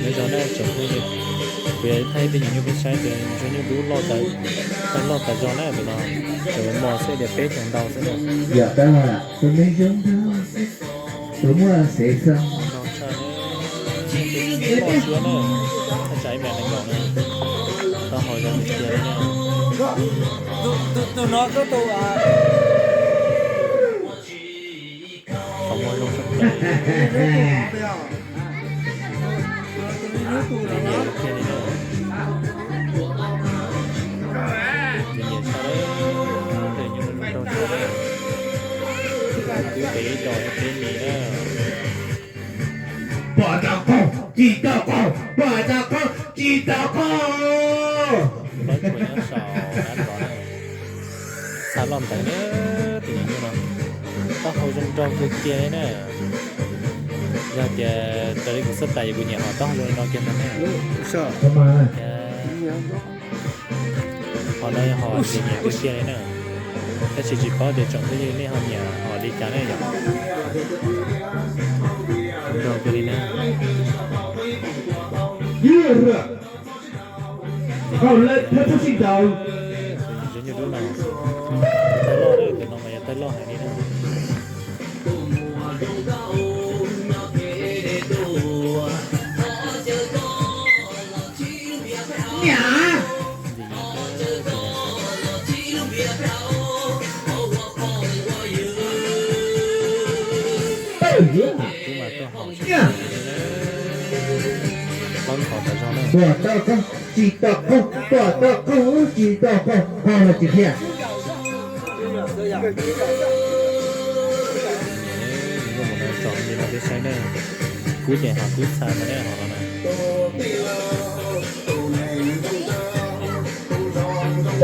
Zog na tsoom phooj ywg, kuv yuav thaij tej nyuag nyuj peb saib tias zog nyuj dub loj tas, loj tas zog na tus no, tseem mos xwb tias peb xyoos ntau xwb na. Yog tab tus me zoo ntau, tus muaj xev xo. Loj tshaj na, loj suav na, thaj tsam ib mev nees nkaum na, taub hau zoo tiag tiag li na. Qhov muag zoo sab plaws. Nyiam tiag li na. Nyiam tshaj lawm, tej nyuj zoo zoo tshaj lawm. Twb pem ib co peb mis na. Pom tau qaug, tsis tau qaug, pom tau qaug, tsis tau qaug. Plaub tshuav nyob saum av tod na. Txha loj ntev na, tus nyuam nyuj no. Taub hau zoo nraug kawg kiag li na. Yog tias raws li kuv xub tais kuv nyiam ho taub hau zoo li no kiag ntag na. Ho no yog ho nyiam nyiam kawg kiag li na. Tab sis tsis paub tias tsoom phooj ywg nej ho nyiam ho li cas na yom. Zoo nraug kawg li na. Ntau lawm thawj thawj sij ntau. Tus nyuam dub no, tawg loj, tus no mas yog tawg loj heev li na. Niam. Pom tau qaug, tsis tau qaug, pom tau qaug, tsis tau qaug, qaug los tsis qhia. Kub ces ho kub txha ntag na, ho no na.